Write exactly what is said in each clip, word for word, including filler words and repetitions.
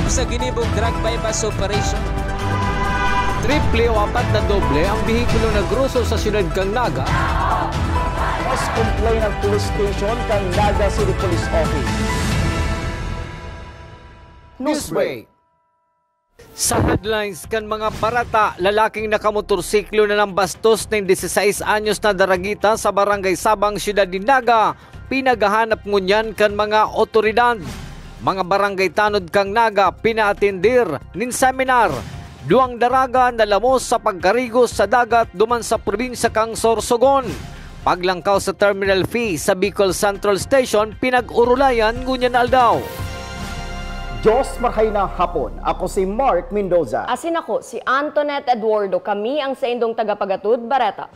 Sa ginibong drug buy-bust operation, triple o apat na doble ang behikulong nagroso sa siyudad kan Naga. Mas complain ang police station kan Naga City Police Office. Newsbreak. Sa headlines kan mga bareta, lalaking nakamotorsiklo na nambastos nin dieciséis anyos na daragita sa Barangay Sabang, Siyudad nin Naga, pinaghahanap ngunyan kan mga otoridad. Mga barangay tanod kan Naga pinaatindir nin seminar. Duwang daraga nalamos sa pagkarigos sa dagat duman sa probinsya kan Sorsogon. Paglangkaw sa terminal fee sa Bicol Central Station pinag-orolayan ngunyan na aldaw. Diyos marhay na hapon. Ako si Mark Mendoza. Asin ako si Antoinette Eduardo. Kami ang saindong tagapagatod, Bareta.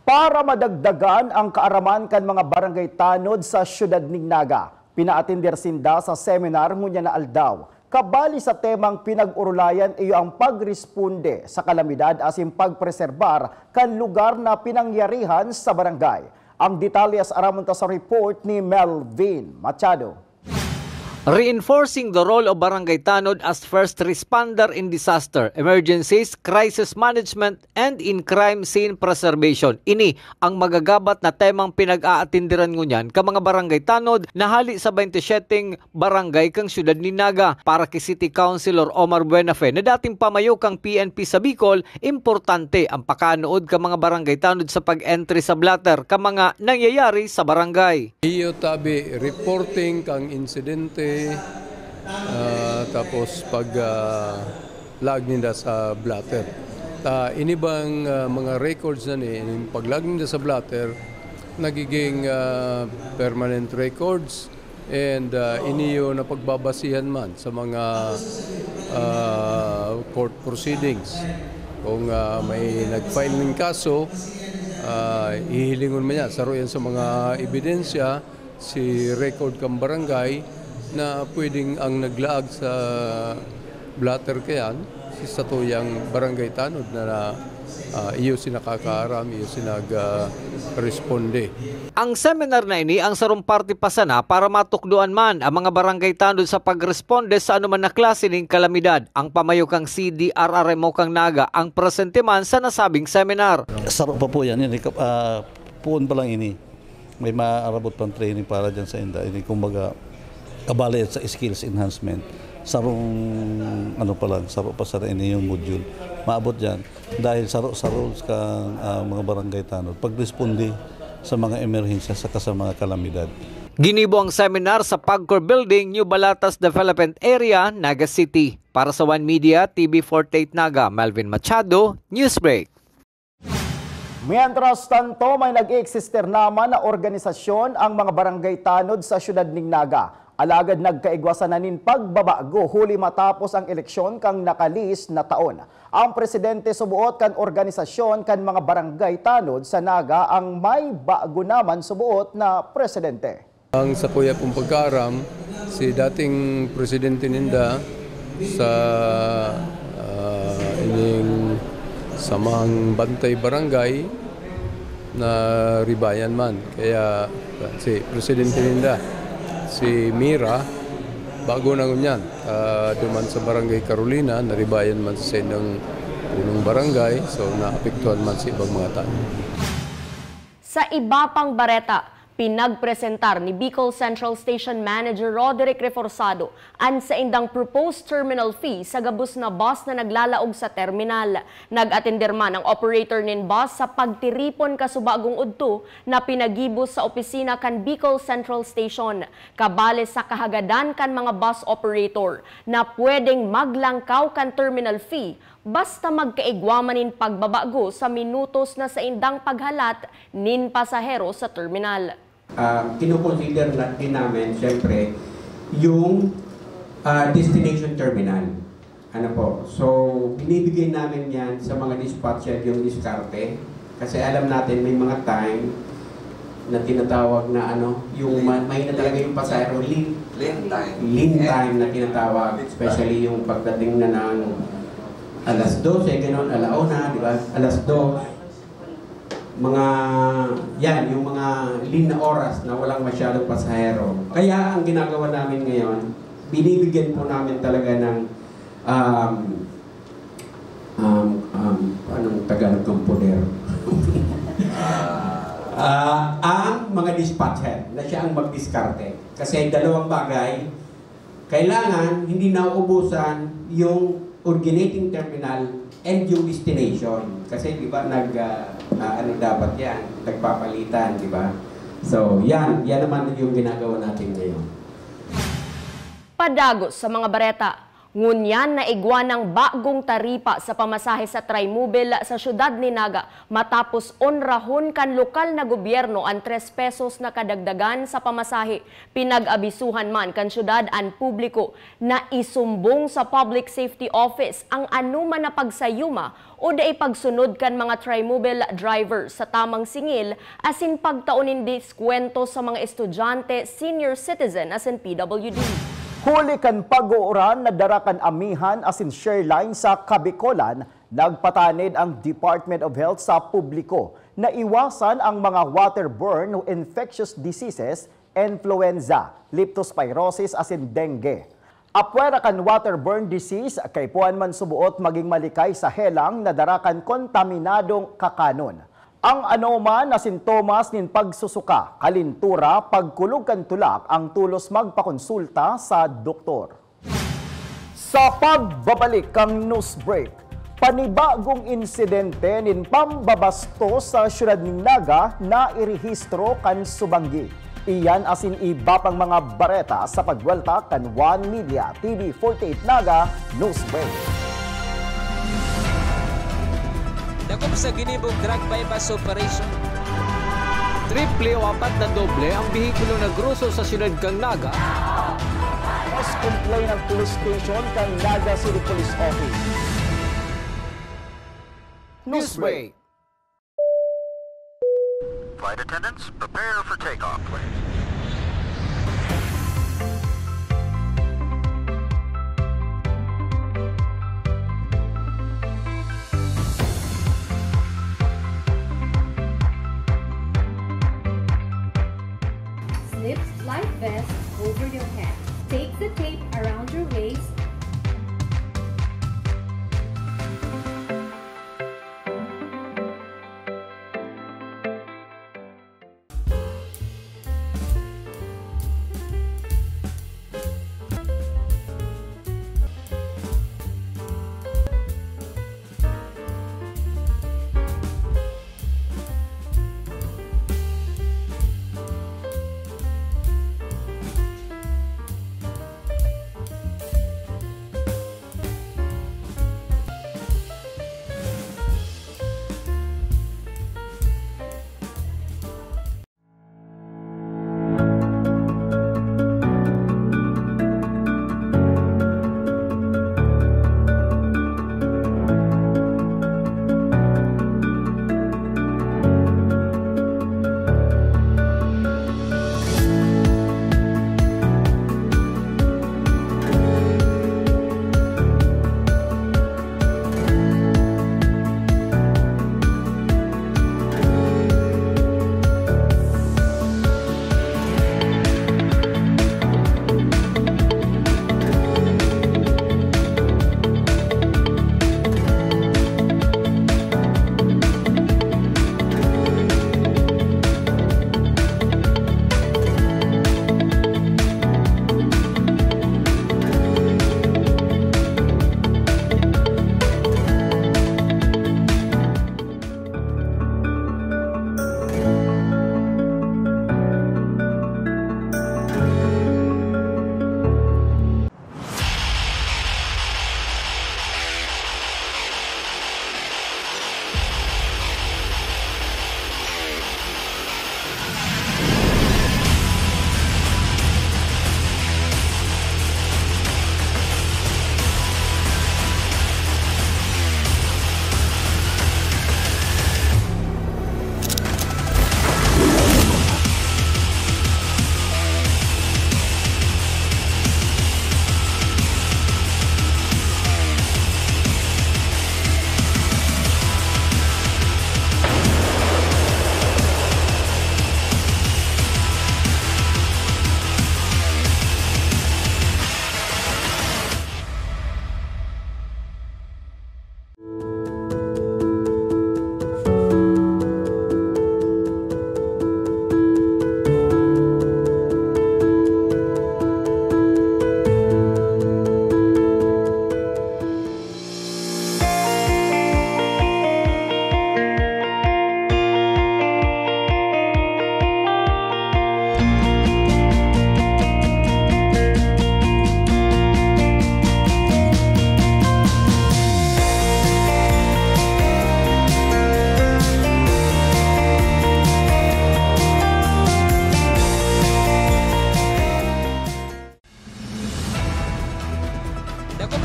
Para madagdagan ang kaaraman kan mga barangay tanod sa siyudad nin Naga, pinaatender sinda sa seminar ngunyan na aldaw. Kabali sa temang pinag-orolayan iyo ang pagresponde sa kalamidad asin pagpreserbar kan lugar na pinangyarihan sa barangay. Ang detalye sa aramon ta sa report ni Melvin Machado. Reinforcing the role of Barangay Tanod as first responder in disaster, emergencies, crisis management, and in crime scene preservation. Ini ang magagabat na temang pinag-aatindiran ngunyan ka mga barangay tanod na hali sa twenty-seven barangay kan siyudad nin Naga. Para ki City Councilor Omar Buenafe na dating pamayo kan P N P sa Bicol, importante ang pakanuod ka mga barangay tanod sa pag-entry sa blotter ka mga nangyayari sa barangay. Iyo tabi, reporting kang insidente, ah, tapos pag, ah, laag ninda sa blotter. Ta ini bang, ah, mga records na ni, yung paglaag ninda sa blotter, nagiging, ah, permanent records and, ah, iniyo na pagbabasihan man sa mga, ah, court proceedings. Kung, ah, may nag-file ng kaso, ah, hihilingon man yan. Saro yan sa mga ebidensya, si record kang barangay na pwedeng ang naglaag sa blotter kayan, si satuyang barangay tanod na, na, ah, iyo si nakakaaram, iyo si nag, ah, responde. Ang seminar na ini ang sarong parte pa sana para matukdoan man ang mga barangay tanod sa pagresponde sa anuman na klase ning kalamidad. Ang pamayo kang C D R R M O kang Naga ang presente man sa nasabing seminar. Saro pa po yan. Yan, ika-, ah, puon pa lang ini. May maarabot pang training para dyan sa inda. Ini, kumbaga, kabali sa skills enhancement. Sarong, ano pa lang, saro pa sana ini yung module. Maabot dyan. Dahil saro sa roles kan, ah, mga barangay tanod, pagresponde sa mga emerhensya saka sa mga kalamidad. Ginibo ang seminar sa Pagcor Building, New Balatas Development Area, Naga City. Para sa One Media, T V forty-eight Naga, Melvin Machado, Newsbreak. Mientras tanto, may nag-eeksister naman na organisasyon ang mga barangay tanod sa siyudad nin Naga. Alagad nagkaigwa sana nin pagbabago huli matapos ang eleksyon kan nakalihis na taon. Ang presidente suboot kan organisasyon kan mga barangay tanod sa Naga ang may bago naman suboot na presidente. Ang sakuya kong pagkaaram, si dating presidente ninda sa, ah, ining samang bantay barangay, na ribayan man. Kaya si presidente ninda, si Mira, bago na ngunyan, ah, duman sa Barangay Carolina, naribayan man sa saindang punong barangay, so naapektuhan man sa ibang mga tao. Sa iba pang bareta, pinagpresentar ni Bicol Central Station Manager Roderick Reforzado an saindang proposed terminal fee sa gabos na bus na naglalaog sa terminal. Nag-atender man ang operator nin bus sa pagtiripon kasubagong udto na pinaggibo sa opisina kan Bicol Central Station, kabali sa kahagadan kan mga bus operator na pwedeng maglangkaw kan terminal fee basta magkaigwa man nin pagbabago sa minutos na saindang paghalat nin pasahero sa terminal. Ah, kinoconsider na din namin, siyempre, yung, ah, destination terminal. Ano po? So, binibigay namin yan sa mga dispatcher yung diskarte. Kasi alam natin, may mga time na tinatawag na ano, yung ma-, mahina talaga yung pasahero, lean, Lean time. Lean time na tinatawag, especially yung pagdating na ng alas dose, ganun, alauna, di ba? Alas dos. Mga, yan, yung mga lean na oras na walang masyadong pasahero. Kaya ang ginagawa namin ngayon, Binibigyan po namin talaga ng, um, um, um, anong Tagalog ng poder? Ah, ang mga dispatcher na siya ang magdiskarte. Kasi dalawang bagay, kailangan hindi nauubusan yung originating terminal and yung destination. Kasi, di ba, nag, ah, ah, ano dapat yan? Nagpapalitan, di ba? So, yan. Yan naman yung ginagawa natin ngayon. Padagos sa mga bareta. Ngunyan, naigwa ng bagong taripa sa pamasahe sa Trimobile sa siyudad ni Naga matapos onrahon kan lokal na gobyerno an tres pesos na kadagdagan sa pamasahe. Pinag-abisuhan man kan siyudad an publiko na isumbong sa Public Safety Office ang anoman na pagsayuma o dai pagsunod kan mga Trimobile driver sa tamang singil asin pagtao nin diskwento sa mga estudyante, senior citizen asin P W D. Huli kan pag-uuran na dara kan amihan asin share line sa Kabicolan, nagpatanid ang Department of Health sa publiko na iwasan ang mga waterborne o infectious diseases, influenza, leptospirosis asin dengue. Apwera kan waterborne disease, kaipuhan man suboot magin malikay sa helang na dara kan kontaminadong kakanon. Ang anoman na sintomas nin pagsusuka, kalintura, pagkulog kan tulak, ang tolos magpakonsulta sa doktor. Sa pagbabalik kan news break, panibagong insidente nin pambabastos sa siyudad nin Naga na irehistro kan subanggi. Iyan asin iba pang mga bareta sa pagbuwelta kan One Media T V forty-eight Naga News Break. Dakop sa ginibong drug buy-bust operation. Triple o apat na doble ang behikulo na groso sa siyudad kan Naga. Mas complain ang police station kan Naga City Police Office. News break. Flight attendants, prepare for takeoff, please. Slip life vest over your head. Take the tape around your waist.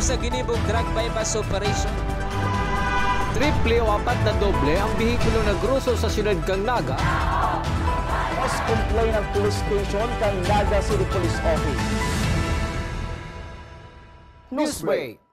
Sa ginibong drug buy-bust operation. Triple o apat na doble ang behikulo na groso sa siyudad kan Naga. Mas complain ang police station kan Naga City Police Office. Newsbreak.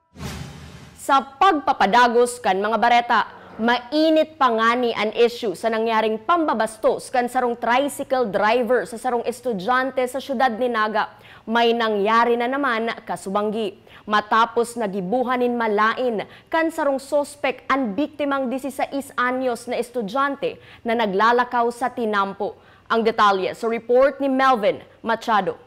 Sa pagpapadagos kan mga bareta, mainit pa ngani an isyu sa nangyaring pambabastos kan sarong tricycle driver sa sarong estudyante sa siyudad ni Naga. May nangyari na naman kasubanggi. Matapos na gibuhan nin malaen kan sarong suspek an biktimang dieciséis anyos na estudyante na naglalakaw sa tinampo. Ang detalye sa report ni Melvin Machado.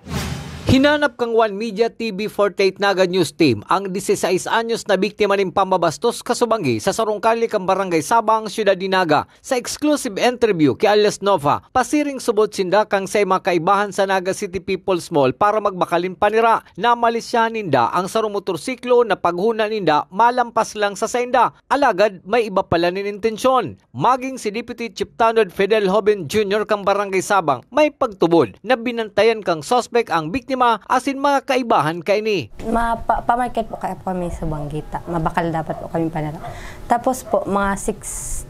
Hinanap kan One Media T V forty-eight Naga News Team ang dieciséis anyos na biktima nin pambabastos kasubanggi sa sarong kalye kan Barangay Sabang, Siyudad ni Naga. Sa exclusive interview ki alias Nova, pasiring subot sinda kan sa mga kaibahan sa Naga City People's Mall para magbakal nin panira. Namalisyahan ninda ang sarong motorsiklo na paghona ninda malampas lang sa sainda, alagad may iba pala nin intensyon. Maging si Deputy Chief Tanod Fidel Joven Junior kan Barangay Sabang may pagtubod na binantayan kan suspek ang biktima asin mga kaibahan kaini. Ma-, pa-, pa-market po kaya po kami sa Banggita. Mabakal dapat po kami panira. Tapos po, mga six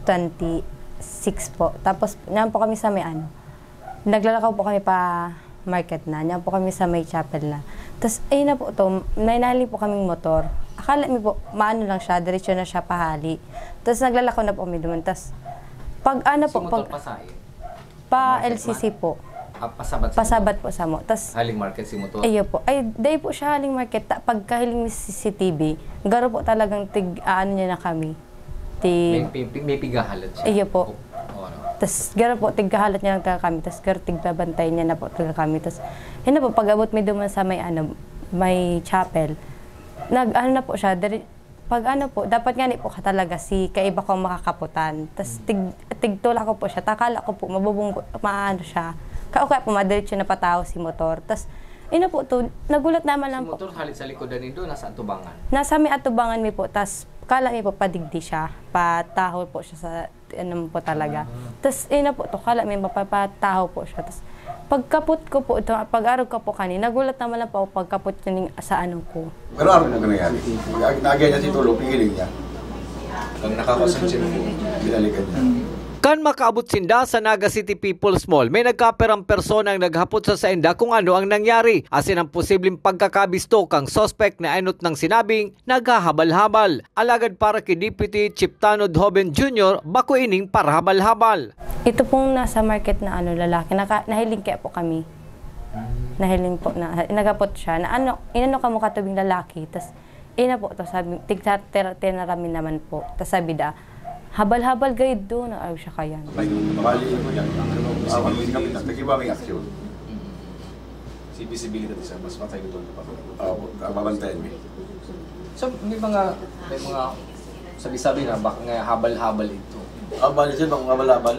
twenty-six po. Tapos, nyan po kami sa may ano, naglalakaw po kami pa market na. Nyan po kami sa may chapel na. Tas, ayun na po to, may nahiling po kaming motor. Akala mi po, maano lang siya, diretso na siya pahali. Tas, naglalakaw na po kami duman. Tas, pag ano Si po, motor pag pa sain? pa Market L C C man? po. Ah, pasabat sa Pasabat po samo. Tas, Haling market si motor? Iyo po. Ay, day po siya haling market. Ta-, pagkahiling ni C C T V, garo po talagang tig-aano niya na kami. Ti- May pi-, pi-, may pigahalat siya? Iyo po. O, o, ano? Tas garo po, tigkahalat niya lang talaga kami. Tas garo tigbabantayan niya na po talaga kami. Tas, yun na po, pag-abot mi duman sa may, ano, may chapel, nag-ano na po siya, diri-, pag ano po, dapat nga ni po ka talaga si kaiba kong makakaputan. Tas tig-, tigtula ko po siya, takala ko po, mabubunggo, maano siya. Ka-, o kaya po, madiretso na pataho si motor. Tas, yun na po to, nagulat naman Si lang po. motor halit sa likod na nindo, nasa atubangan? Nasa may atubangan mi po, tas kala mi po padigdi siya, pataho po siya sa, ano po talaga. Ah. Tas, yun na po to, kala mi mapapataho po siya. Tas, pagkapot ko po, ito, pag-arog ko po kani, nagulat naman lang po ako pagkapot ko ning sa ano ko. Pero arog mo ka nangyari. Nag-, nagyan niya si Tulo, piniling niya. Ang nakakasensya po. Binalikan niya. Kan makaabot sinda sa Naga City People's Mall, may nagkaperang persona ang naghapot sa sainda kung ano ang nangyari, asin ang posibleng pagkakabisto kang suspek na enot nang sinabing naghahabal-habal. Alagad para ki Deputy Chief Tanod Joven Junior, bako ining parahabal-habal. Ito pong nasa market na ano, lalaki, naka-, nahiling kaya po kami. Nahiling po na, naghapot siya, na ano, inano kamo katubing lalaki, tas, ina po, tas sabi, tigta-, tira-, tinaramin naman po. Tas sabi da, "Habal-habal gayud do," na, "Ay, siya kayan." Bali, yan. Ako, hindi kami nagkiba may aksyon. Si visibility sa mas matay doon pa. Opo, kababantayan mo. So, may mga, may mga sabi-sabi na baka nga habal-habal ito. Habal siya, baka habal-habal.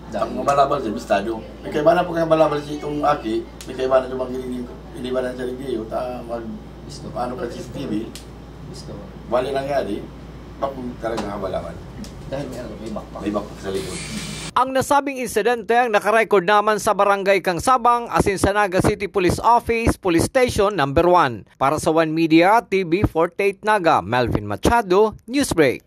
Dahil Ang habal-habal siya, bistado. May kaibanan po kaya habal-habal siya itong aki, may kaibanan siya mag-, inibanan siya rin kayo, ta mag, Bisto. ano ka C C T V, Bisto. Bali nangyari, baka talagang habal-habal. Dahil may ano, may backpack. May backpack sa likod. Ang nasabing insidente ang nakarecord naman sa barangay kang Sabang, asin sa Naga City Police Office, Police Station Number One. Para sa One Media, T V forty-eight Naga, Melvin Machado, Newsbreak.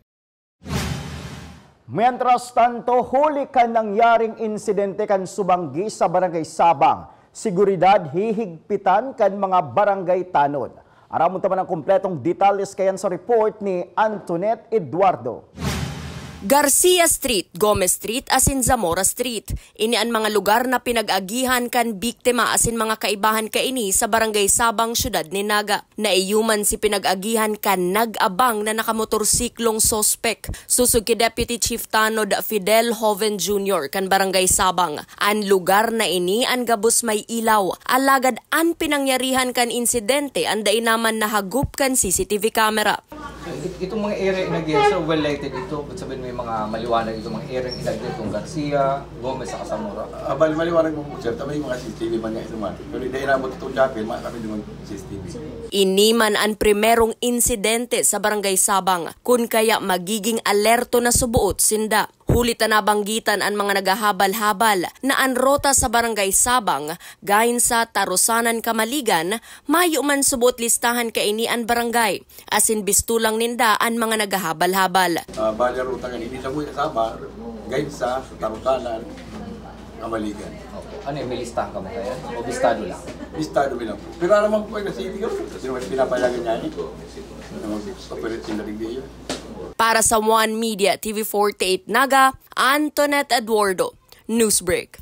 Mientras tanto, huli kan nangyaring insidente kan subanggi sa Barangay Sabang, seguridad hihigpitan kan mga barangay tanod. Aramon ta man ang kompletong detalles kayan sa report ni Antoinette Eduardo. Garcia Street, Gomez Street, asin Zamora Street. Ini an mga lugar na pinag-agihan kan biktima asin mga kaibahan kaini sa Barangay Sabang, Siyudad ni Naga. Naiyo man si pinag-agihan kan nag-abang na nakamotorsiklong suspek. Sosog ki Deputy Chief Tanod Fidel Joven Junior kan Barangay Sabang, an lugar na ini an gabos may ilaw. Alagad an pinangyarihan kan insidente an dai naman nahagop kan C C T V camera. So, it-, itong mga area inagyan, sir, well lighted ito. Ibig sabihin, may mga maliwanag itong mga area inagyan, itong Garcia, Gomez, saka Zamora. Ah, bali, maliwanag mo po, sir. Tama yung mga C C T V man nga ito, man. Pero hindi inabot itong chapel, mga kami naman C C T V. Ini man an primerong insidente sa Barangay Sabang, kun kaya magiging alerto na subuot sinda. Huli ta nabanggitan an mga naghahabal-habal na an rota sa Barangay Sabang, Gainsa, Tarusanan, Camaligan, mayo man suboot listahan kaini an barangay, asin bisto lang ninda an mga naghahabal-habal. Ah, bali, ang ruta kan ini sa Buya Sabang, Gainsa, Tarusanan, Camaligan. Ano yun, may listahan ka ba kaya? O bistado lang? Bistado mi lang po. Pero aram man po kasi hindi kami, kasi naman pinapayagan niya ini. Ano, operate sila rin ngayon. Para sa One Media, T V forty-eight Naga, Antoinette Eduardo, Newsbreak.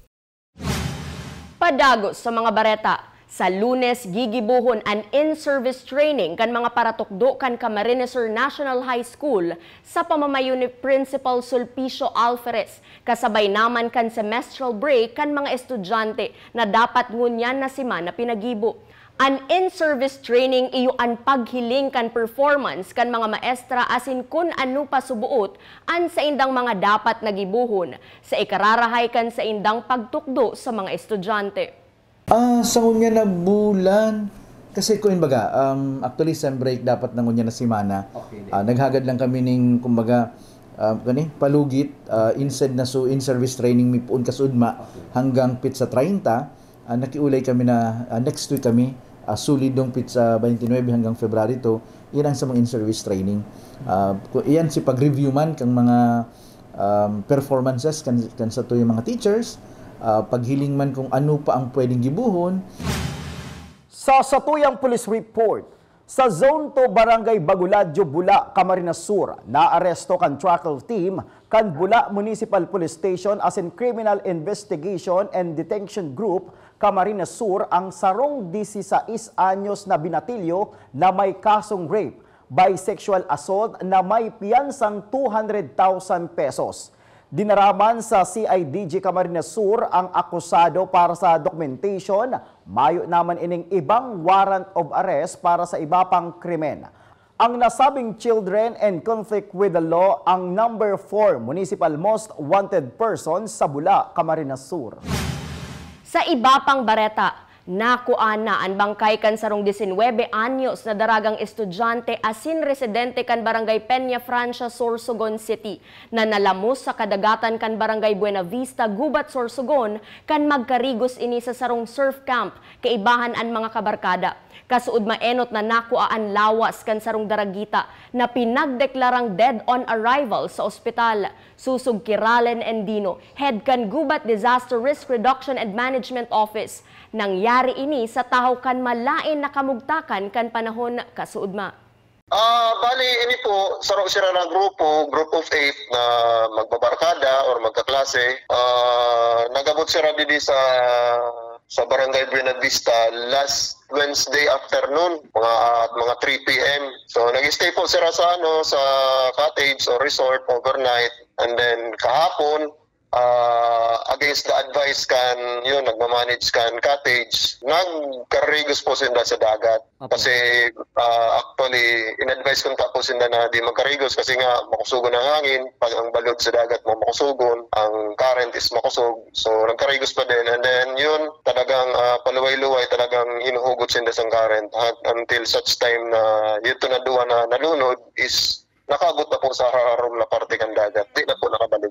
Padagos sa mga bareta. Sa Lunes, gigibohon an in-service training kan mga paratukdo kan Camarines Sur National High School sa pamamayo ni Principal Sulpicio Alferez, kasabay naman kan semestral break kan mga estudyante na dapat ngunyan na semana pinagibo. An in-service training iyo an paghiling kan performance kan mga maestra asin kun ano pa suboot an saindang mga dapat na gibohon sa ikararahay kan saindang pagtukdo sa mga estudyante. Ah, sa ngunyan na bulan, kasi kung baga, um, actually, sem break dapat na ngunyan na semana. Okay, di. Ah, naghagad lang kami ning, kumbaga, ah, kani, palugit, ah, instead na so in-service training mi poon kasudma Okay. hanggang petsa treinta, ah, nakiulay kami na, ah, next week kami, ah, solidong petsa twenty-nine hanggang February two, iyan ang sa mga in-service training. Ah, ku-, iyan si pag-review man kang mga, um, performances kan, kan satuyang mga teachers, ah, paghiling man kung ano pa ang pwedeng gibohon. Sa satuyang police report, sa Zone two, Barangay Baguladyo, Bula, Camarines Sur, naaresto kan Trackle Team kan Bula Municipal Police Station asin Criminal Investigation and Detention Group, Camarines Sur, ang sarong disisais anyos na binatilyo na may kasong rape by sexual assault na may piyansang two hundred thousand pesos. Dinaraman sa C I D G Camarines Sur ang akusado para sa documentation, mayo naman ining ibang warrant of arrest para sa iba pang krimen. Ang nasabing children and conflict with the law ang number four municipal most wanted person sa Bula, Camarines Sur. Sa iba pang bareta, nakua na an bangkay kan sarong disinwebe anyos na daragang estudyante asin residente kan Barangay Peña Francia, Sorsogon City, na nalamos sa kadagatan kan Barangay Buenavista, Gubat, Sorsogon, kan magkarigos ini sa sarong surf camp kaibahan an mga kabarkada. Kasuod maenot na nakua an lawas kan sarong daragita na pinagdeklarang dead on arrival sa ospital. Susog ki Ralen Endino, head kan Gubat Disaster Risk Reduction and Management Office. Nangyari ini sa tahaw kan malaen na kamugtakan kan panahon kasuodma. Ah, bali, ini po, saro sira na grupo, group of eight na magbabarkada or magkaklase. Ah, nag-abot sira didi sa, sa Barangay Buenavista last Wednesday afternoon, mga, mga three P M. So, nag-stay po sira sa, ano, sa cottage or resort overnight. And then, kahapon, ah, against the advice kan, yun, nagmamanage kan cottage, nagkarigos po sinda sa dagat. Opo. Kasi, ah, actually, in-advise ko pa po sinda na di magkarigos kasi nga makusugon ang hangin, pag ang balod sa dagat mo makusugon, ang current is makusog. So, nagkarigos pa din. And then, yun, talagang, ah, paluway-luway, talagang hinuhugot sinda sa current ha-, until such time na yun to na duwa na nalunod is nakaabot na po sa hararom na parte kan dagat. Di na po nakabalik.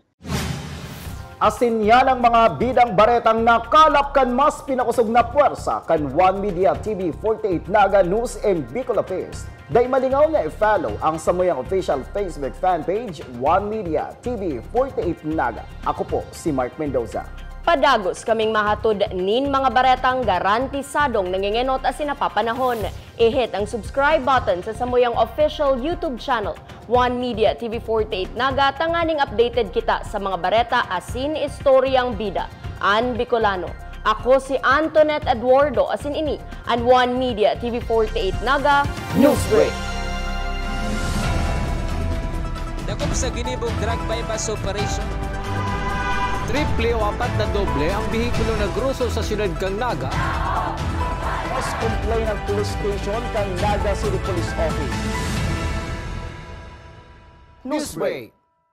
Asin yan ang mga bidang baretang nakalap kan mas pinakusog na pwersa kan One Media T V forty-eight Naga News and Bicol Affairs. Dai malingaw na i-follow ang samuyang official Facebook fan page, One Media T V forty-eight Naga. Ako po si Mark Mendoza. Padagos kaming mahatod nin mga baretang garantisadong nangengenot asin napapanahon. I-hit ang subscribe button sa samuyang official YouTube channel, One Media T V forty-eight Naga, tanganing updated kita sa mga bareta asin istoryang bida an Bicolano. Ako si Antoinette Eduardo, asin ini an One Media T V forty-eight Naga Newsbreak. Dakop sa ginibong drug buy-bust operation. Triple o apat na doble ang behikulo na groso sa siyudad kan Naga. Mas complaint ang police station kan Naga City Police Office. Newsbreak.